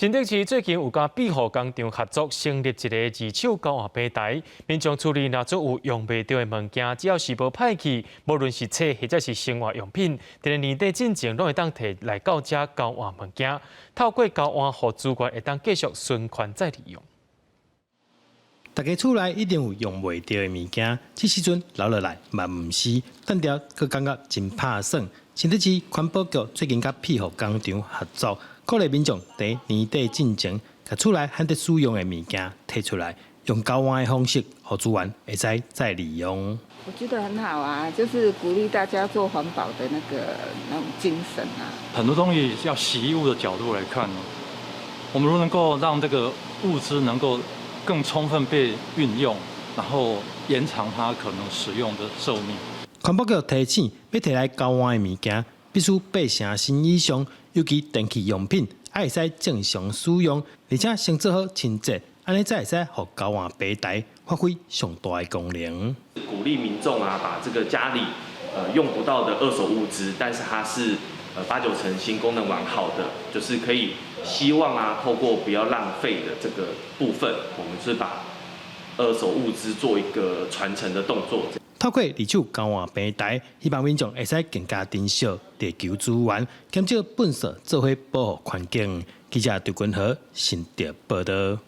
新竹市最近有佮庇護工廠合作，成立一个二手交換平台，民眾厝裡若做有用袂著的物件，只要是無歹去，無論是冊或者是生活用品，佇咧年底進前攏會當提來到遮交換物件，透過交換，予資源會當繼續循環再利用。大家厝內一定有用袂著的物件，這時陣留落來嘛毋是，等著閣感覺真拍算。新竹市環保局最近佮庇護工廠合作，鼓勵民眾佇年底進前，共厝內還得使用的物件提出來，用交換的方式，予資源會使再利用。我覺得很好啊，就是鼓勵大家做環保的那種精神啊。很多東西要惜物的角度來看，我們如果能夠讓這個物資能夠更充分被運用，然後延長它可能使用的壽命。環保局提醒，欲提來交換的物件，必須八成新以上，尤其電器用品，愛會使正常使用，而且先做好清潔，按呢才會使予交換平台發揮上大的功能。鼓勵民眾啊，把這個家裡用不到的二手物資，但是它是八九成新、功能完好的，就是可以希望啊，透過不要浪費的這個部分，我們是把二手物資做一個傳承的動作。透過二手交換平台，希望民眾會使更加珍惜地球資源，減少糞掃，做伙保護環境。記者張君和新竹報道。